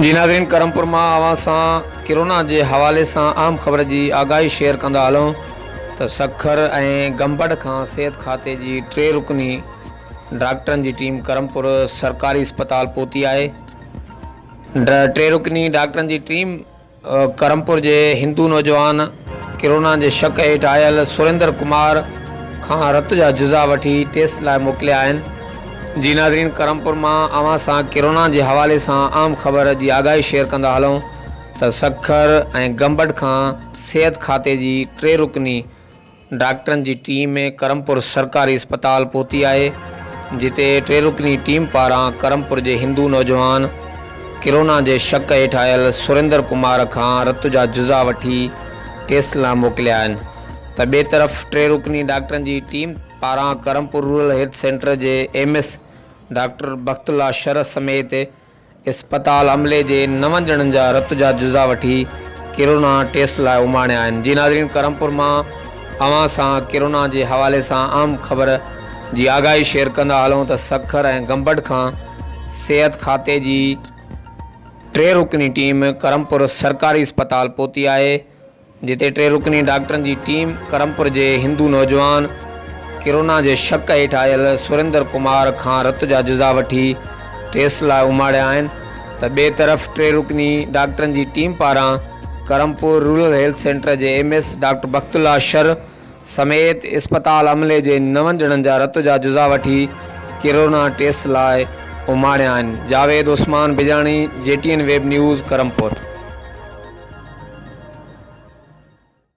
جي ناظرين ڪرمپور مان اوهان سان ڪرونا جي حوالي سان اهم خبر جي آگاهي شيئر ڪندا هلون ته سکر ۽ گمبٽ کان صحت کاتي جي ٽي رڪني ڊاڪٽرن جي ٽيم ڪرمپور سرڪاري اسپتال پهتي آهي ٽي رڪني ڊاڪٽرن جي ٽيم ڪرمپور جي هندو نوجوان ڪرونا جي شڪ هيٺ آيل سريندر ڪمار کان رت جا جزا وٺي ٽيسٽ لاء موڪليا آهن. جي ناظرين ڪرمپور مان اوهان سان ڪرونا جي حوالي سان اهم خبر جي آگاهي شيئر ڪندا هلون ته سکر ۽ گمبٽ کان صحت کاتي جي ٽي رڪني ڊاڪٽرن جي ٽيم ڪرمپور سرڪاري اسپتال پهتي آهي، جتي ٽي رڪني ٽيم پاران ڪرمپور جي هندو نوجوان ڪرونا جي شڪ هيٺ آيل سريندر ڪمار کان رت جا جزا وٺي ٽيسٽ لاء موڪليا آهن ته ٻئي طرف ٽي رڪني ڊاڪٽرن جي ٽيم پاران ڪرمپور رورل هيلٿ سينٽر جي M S doctor Bakht Ullah Shar سميت اسپتال عملي جي نون ڄڻن جا رت جا جزا وٺي ڪرونا ٽيسٽ لاء اماڻيا آهن جي ناظرين ڪرمپور مان اوهان سان ڪرونا جي حوالي سان اهم خبر جي آگاهي شيئر ڪندا هلون ته سکر ۽ گمبٽ کان صحت کاتي جي ٽي رڪني ٽيم ڪرمپور سرڪاري اسپتال پهتي آهي. جتي ٽي رڪني ڊاڪٽرن جي ٽيم ڪرمپور جي هندو نوجوان ڪرونا جي شڪ هيٺ آيل سريندر ڪمار کان رت جا جزا وٺي ٽيسٽ لاء اماڻيا آهن ته ٻئي طرف ٽي رڪني ڊاڪٽرن جي ٽيم پاران ڪرمپور رورل هيلٿ سينٽر جي M S doctor Bakht Ullah Shar سميت اسپتال عملي جي نون ڄڻن جا رت جا جزا وٺي ڪرونا ٽيسٽ لاء اماڻيا آهن. Javed Usman Bijani, G T N web news, Karampur.